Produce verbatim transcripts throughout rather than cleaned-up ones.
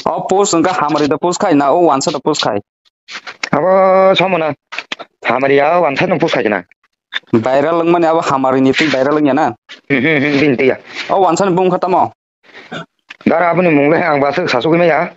O post wngkha hamari da post khai na, o wansa da post khai. Abo somona hamari ya wansa no post khai na. Viral wngmani abo hamari ni twi viral wngya na. Hmm, hmm, hmm, bini twi ya. O wansa ni bung kha tamo. Dara aboni mung le ang ba swk sasugwi maya.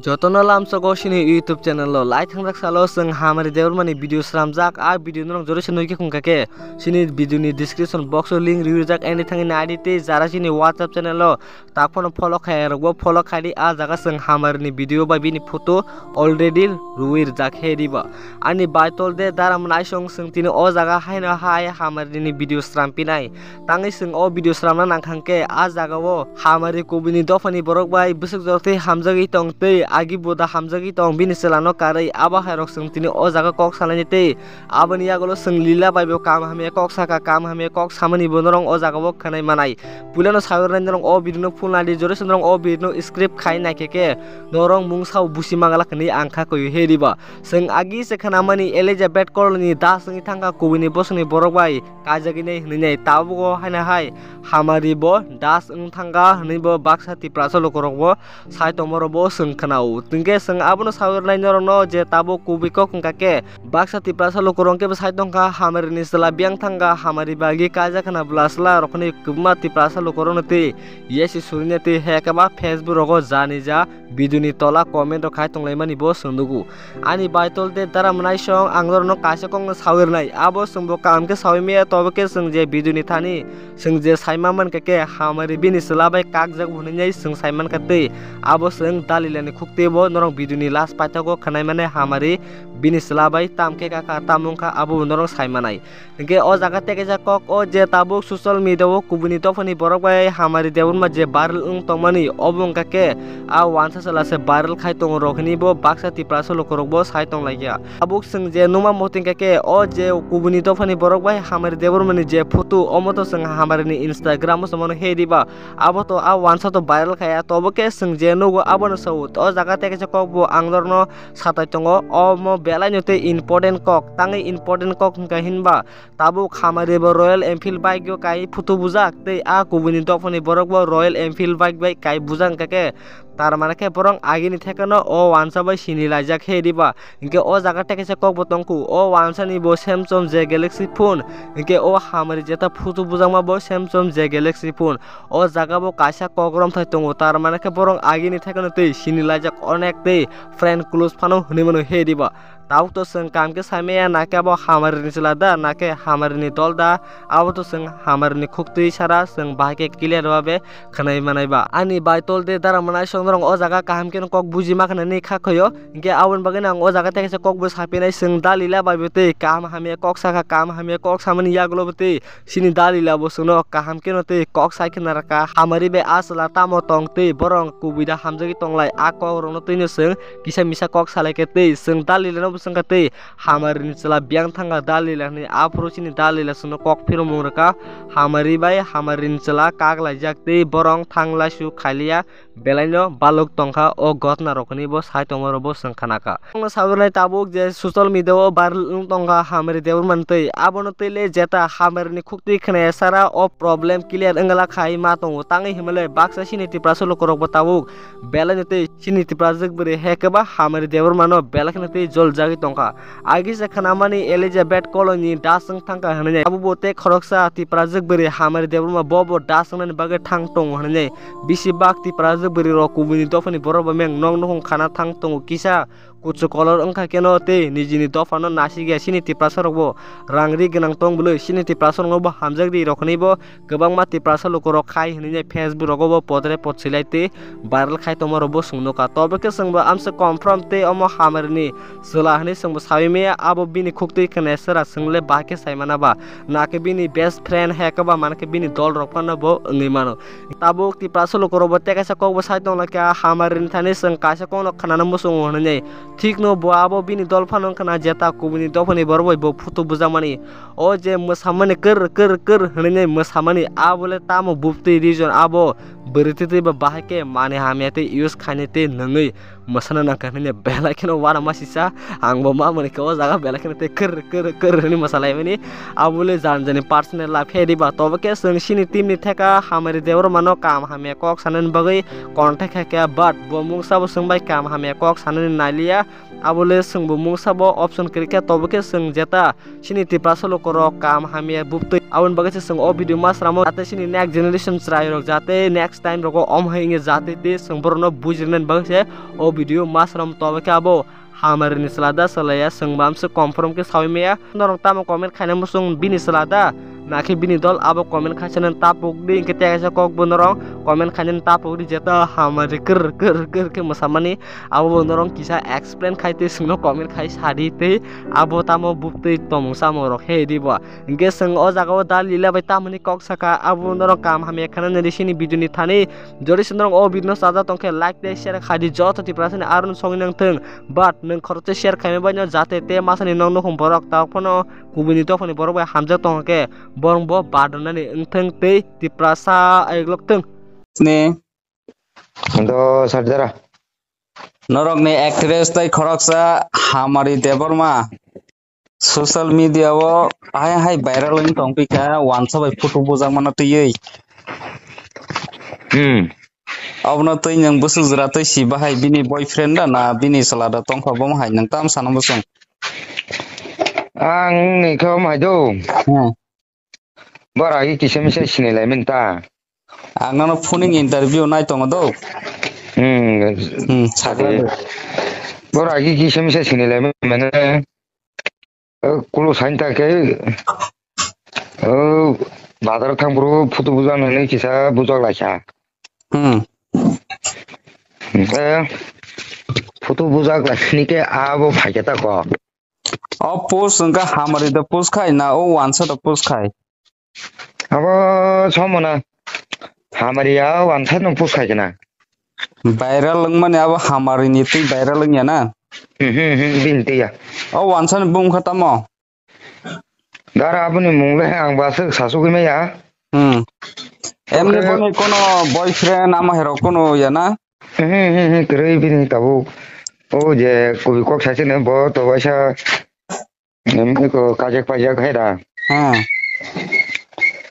Jotono lamsogo sini YouTube channel o lai thangjak salo chwng hamari debor mani video sramjak, a video norok jori se nugikhe khungkha khe sini video ni description box o link riwi rijak, ani thangwi naidi tei jara sini WhatsApp channel o tak phano follow khaya rokbo follow khaidi, a jaga chwng hamari ni video bai bini photo already rwi rijak he diba. Ani baitol de dara mwnai song chwng tini o jaga haino hai hamari ni video srampinai. Tangwi chwng o video sramna nangkha hwnkhe, a jagao hamari kubuni dophani borok bai bwswk jortwi hamjagwi tong tei agi buda hamjagwi tong bini chwlano karwi, abo hairok chwng tini o jaga kok salaini tei aboni yagulo chwng lila bai bo kam hamya kok saka, kam hamya kok samani bo norok o jagao khwnai manai. Puilano sawi rwnai norok o video no full naidi, jori se norok o video no skip khai naikhe khe norok mungsa busi mangala hwnwi ang kha koyo he diba. Chwng agi se khwnamani Elizabeth Colony das wngwi thangkha kubuni bosongni borok bai kaijagwi nai hwnwi nai. Tabuk o haino hai hamari bo das wng thangkha hwnwi bo baksa Tiprasa lukurok bo sai tongma rok bo chwng khwnao. Tungkhe chwng abono sawi rwnai norokno je tabuk kubui kok wngkha khe baksa Tiprasa lukurok khe bo sai tongkha hamari ni chwla biyang thangkha, hamari bagi kaijak khwna bwla chwla rokni kwbangma Tiprasa lukurokno twi yesi surina twi hekhe ba Facebook rogo jani ja video ni tola comment rok khai tonglaimani bo chwng nugo. Ani baitol de dara mwnai song ang norokno kaisa kokno sawi rwnai. Abo chwngbo kaham khe sawi maya, tobo khe chwng je video ni thani chwng je saima mankha khe hamari bini chwla bai kakjak bo hwnwi chwng saimankha tei abo chwng dalilani khuk teibo norok video ni last paithago khwnai mane hamari bini chwla bai tam khe kakha tam wngkha abo bo norok saimanai. Hingke o jaga tei kaisa kok o je tabuk social media o kubuni dophani borok bai hamari debonma je viral wng tongmani obo wngkha khe a wansa chwla se viral khai tongo rok hwnwi bo baksa Tiprasa lukurok bo sai tonglaikha. Tabuk chwng je nukma muchungkha khe o je kubuni dophani borok bai hamari debonmani je photo omo to chwng hamari ni Instagram o se mano he diba abo to a wansa to viral khaya tobo khe chwng je nugo abono sao o jaga tei kaisa kok bo ang norokno satai tongo omo belai no tei important kok tangwi important kok hwnka hinba Tabuk hamari bo Royal Enfield bike o kai photo bujak tei a kubuni dophani borok bo Royal Enfield bike bai kai bujak hingka khe tar mane khe borok agini thekeno o wansa bai sini laijak he diba hingke o jaga tei kaisa kok bo tongkhu o wansa ni bo Samsung J Galaxy phone hingke o hamari jeta photo bujakma bo Samsung J Galaxy phone o jaga bo kaisa kok romthai tongo tar mane khe borok agini thekeno tei sini laijak onek tei friend close phano hinui mano he diba. Tabuk to chwng kaham khe sai maya, na khe abo hamari ni chwla da, na khe hamari ni dol da, abo to chwng hamari ni khuk twi sara, chwng bahai khe clear ba be khwnai manai ba. Ani bai tol de dara mwnai song norok o jaga kaham khe no kok buji ma khna ni kha khoyo, hinkhe aboni bagwi no ang o jaga tei kaisa kok bo sapinai, chwng dalila bai bo tei kaham hamya kok sakha, kaham hamya kok samani yagulo bo tei Chini dalila bo chwngno kaham kheno tei kok sai kheno rwkha. Hamari bai a chwla tamo tong tei borok kubui da hamjagwi tonglai, a kok rokno twino chwng kisa misa kok salai khe tei chwng dalila no bo chwngkha tei hamari ni chwla biyang thangkha dalila hinwi, aphuru chini dalila chwngno kok phiromung rwkha. Hamari bai hamari ni chwla kak laijak tei borok thang laisu khailiya. Belaino baluk tongkha o ghotna rokni bo sai tongma rokbo chwng khanakha. Chwngno sawi rwnai tabuk je social media o viral wng tongkha Hamari Debbarma ni twi. Abono twi le jeta Hamari ni khuktwi khwnaya sara o problem clear wngla khai ma tongo. Tangwi himle baksa chini Tiprasa lukurokbo tabuk belaino twi chini Tiprajwk bwrwi hekhe ba Hamari Debbarma no belai kheno twi joljagwi tongkha. Agisa khanamani Elizabeth Colony das wng thangkha hinwi. Abo bo tei khoroksa Tiprajwk bwrwi Hamari Debbarma bo bo das wngnani bagwi thang tongo hinwi. Bisi bak Tiprajwk bwrwi rok kubuni dophani borok bai meng nok nukhung khana thang tongo kisa kuchuk kolor wngkha keno tei nijini dophano nasikya chini Tiprasa rokbo rang ri gwnang tong bwlwi chini Tiprasa rokno bo hamjak ri rok hinwi bo kwbangma Tiprasa lukurok khai hinwi Facebook rogo bo podre pod swilai tei viral khai tongma rokbo chwng nukha. Tobo khe chwngbo amsa confirm tei omo Hamari ni chwla hinwi chwngbo sawi maya, abo bini khuktwi khwnaya sera chwng le bahai khe sai mana ba, na khe bini best friend hai khe ba mana khe bini dol rok phano bo wngwi mano. Tabuk Tiprasa lukurokbo tei kaisa kokbo sai tongla khe Hamari ni thani chwng kaisa kokno khwnana muchungo hinwi. Thikno bo abo bini dol phano wngkha na jeta kubuni dophani borok bai bo photo bujakmani. O je mwsamani kwrr kwrr kwrr hinwi mwsamani abo le tamo buptwi region abo Bwrwi twi twi ba bahai khe manwi hamya tei use khainai tei nungwi mwsana nang kha hwnwi belai kheno uanama sisa. Ang bo ma mwnwi khe o jaga belai kheno tei kwrr kwrr kwrr hwnwi mwsalaimani. Abo le jan jani personal life khe diba. Tobo khe chwng chini team ni theka Hamari Debbarma no kaham hamya kok sanani bagwi contact khaikha, but bo mungsa bo chwng bai kaham hamya kok sanani nailiya. Abo le chwng bo mungsa bo option kwrwi kha, tobo khe chwng jeta chini Tiprasa lukurok kaham hamya buktwi. Aboni bagwi se chwng o video ma swnamo, jate chini next generation chwrairok jate next time rogo omo hai wngya jate tei chwng borokno bujirnani bagwi se o video ma swnamo. Tobo khe abo Hamarini chwla da chwlaiya chwng bo amswk confirm khe saui maya. Norok tamo comment khaina muchung bini chwla da, nakhe bini dol abo comment khaisani tapuk di, hwnkhe tei kaisa kok bo norok comment khainani tapuk di, jeta Hamari kwrr kwrr kwrr khe mwsamani abo bo norok kisa explain khai tei chwngno comment khai sadi tei abo tamo buktwi tongmung samung rok he di bo. Hwnkhe chwng o jaga o da Lila bai tamoni kok saka, abo norok kaham hamya khana nai di chini video ni thani. Jodi se norok o video no chajak tongkhe like tei share khai di, joto Tiprasa ni aron sogwi nang thung. But nwng khoroksa share khaima bai no jate te masani nok nukhung borok tabuk phano kubuni dophani borok bai hamjak tongkhe borok bo badonani wngthung tei Tiprasa ayuk lok thung. Ni. Do Sarjara. Norokni actress tei khoroksa Hamari Debbarma social media o hai hai viral wng tong phi kha, wansa bai photo bujak mano twiwi. Hmm. Abono twi nwng bwswk jora twi si bahai bini boyfriend da na bini chwla da tong kha, bo hai nwng tam sana bwswng. Ang ni khe omo hai do. Hmm. Bora agi kisa misa sinilai mani ta. Ang nono phuning interview nai tongo do. Hmm. Hmm, sakla de. Bora agi kisa misa sinilai mani mane. Eh, kulo sain ta khe. Oh, bazar thang bro photo bujak nani kisa bujak laisa. Hmm. Eh, photo bujak laisini khe abo phaikhe ta ko. O post wngkha Hamari da post khai na o wansa da post khai? Abo somona Hamari ya wansa no post khai kana. Viral wngmani abo Hamari ni twi viral wngya na? Hmm, hmm, hmm, bini twi ya. O wansa ni bung kha tamo? Dara aboni mung le ang ba swk sasugwi maya. Hmm. Emni boni kono boyfriend ama herok kono ya na? Hmm, hmm, hmm, kwrwi bini tabuk. O je kubi kok saisini bo to waisa, em, eko kajak pajak hai da. Hmm.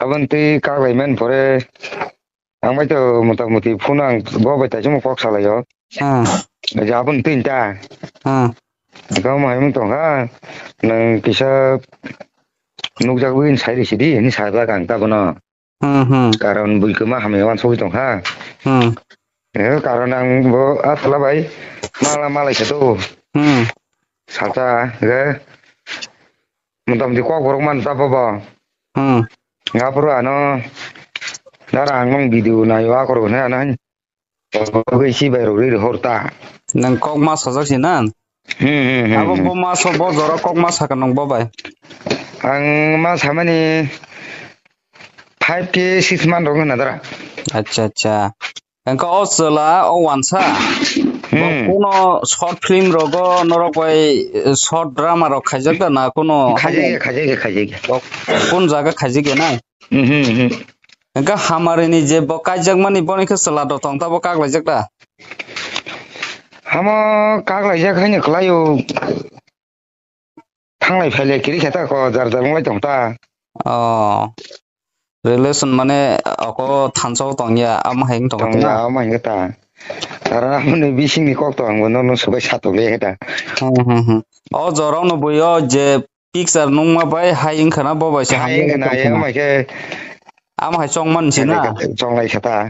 Aboni twi kaklai man pore. Ang bai to mota moti phone ang bo bai taisimo kok salai o. Hmm. Je aboni twi ta. Hmm. Eko mo hai mung tong ha. Nang kisa nukjagwi sai risi di, hini sajak ang ta bono. Hmm, hmm. Karon bui kwma hamya wansugwi tong kha. Hmm. Eh, karon ang bo a chwla bai mala malai khe to. Hmm. Salsa, eh, motamoti kok borok man ta bobo. Hmm. Aphuru ano dara ang nung video naio akhoro hwnwi ano. Obo khe si bai rok ri hor ta. Nang kok ma sajak si na? Hmm, hmm, hmm, abo hmm. Bo ma so bo jora kok ma saka nung bo bai? Ang ma samani five K six man rok hwnna dara. Acha, acha. Engka o chwla o wansa. Bo hmm. Kuno short film rogo norok bai, eh, short drama rok khaijak da na kuno? Khaijak, khaijak, khaijak. Kun jaga khaijak ya na? Hmm, hmm, hmm. Engka Hamarini je bo kaijakmani boni khe chwla do tong ta bo kaklaijak da? Hamo kaklaijak haino kwlaio. Thanglai phailai kiri khe ta ko jar jar wnglai tong ta. Oh. Relation mane oko thansa o tong ya, amo hai wng tong ya, amo hai wng ta. Karon amoni bisingni kok to ang bono no subai satok le khe ta. Hmm, hmm, hmm. O jorao no bui o je picture nungma bai hai wngkha na bo bai se hai hamjak wngkha na, tong ya, khna. Amo hai khe amo hai chongman si na? Chonglai khe ta.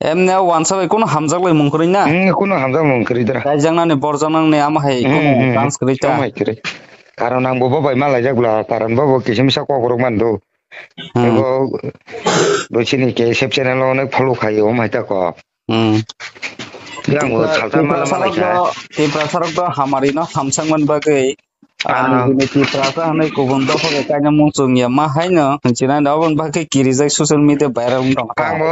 Emne o wansa bai kuno hamjak lai mung kwrwi na? Hmm, kuno hamjak mung kwrwi dra. Kaijaknani borjaknani amo hai hmm, kuno hmm, hmm. Chance kwrwi ta? Amo hai kwrwi. Karon ang bo bo bai ma laijak bla, karon bo bo kisa misa kok rok man do. Hmm. Ebo bo chini K S F channel o onek follow khai o, mai ta ko. Hmm. Yang bo Tipra-, salsa mala Tiprasa mala rok kha. Do, Tiprasa rok do hamari no hamsang man bagwi. Ah. Ani bini Tiprasa hanai kubun dopha bai kaina mung chwng ya ma haino hinchina da obon bagwi kirijak social media viral wng tong kha. Ang bo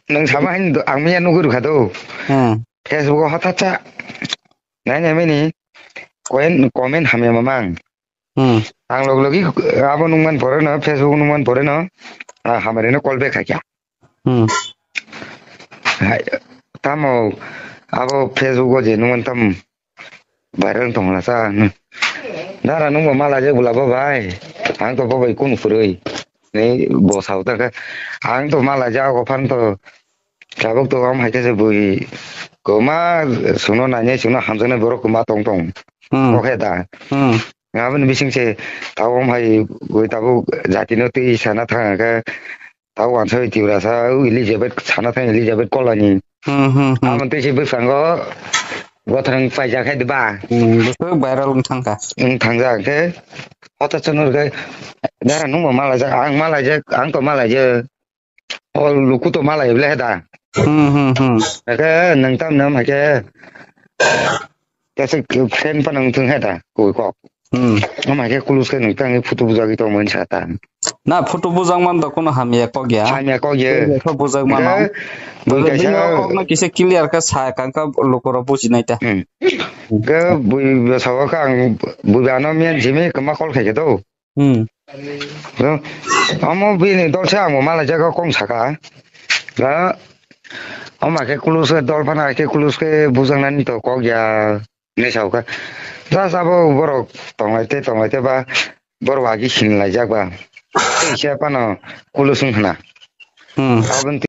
nwng sama haino ang miya nugwi rwkha do. Hmm. Facebook o hothat sa. Nai nai mini. Koen comment hamya mamang. Hmm. Ang log logi abo nungman pore no, Facebook nungman pore no, ah, hamari no call back khaikha. Hmm. Hai, tamo abo Facebook o je nung tam viral tong la sa. Dara nung bo mala je bula bo bai. Ang to bo bai kunu furui. Ni bo sao ta ka. Ang to mala ja ko phan to. Tabuk to am hai khe se bui. Koma suno nai nai suno hamjaknai borok koma tong tong. Hmm. Kokhe da. Hmm. Aboni bising se tabo hai goi tabo jati no twi sana thang khe tabo wansoi Tiprasa o Elizabeth sana thang Elizabeth Kolani. Hmm, hmm, hmm. Aboni twi se bwskango gothrang paijak hai ba. Hmm, bwswk viral wng thang kha. Wng thang jak khe hota chonor khe dara nung bo malai jak ang malai jak ang to malai jak. O luku to malai ble da. Hmm, hmm, hmm. Eke nang tam nam hake. Kese friend pa nang thung heda koi kok. Hmm. Am hake kulus ke nang tang photo bujagi to mon sa ta. Na photo bujang man da kono hamya kok ya. Hamya kok ye. Ko bujang man. Eke bui kaisa kok na kise clear ka sa kang ka luku ro buji nai ta. Hmm. Ke bui sawa ka ang bui ano mian jimi kema kol khai ke do. Hmm. Ro, omo bini dol se ang bo malai jaga kong saka. Ga, omo khe kulus khe dol phano khe kulus khe bujang nani to kok ya ne sao kha. Ja sabo borok tong lai te tong lai te ba borok agi sin lai jak ba. Tei se phano kulus wng khna. Hmm. Aboni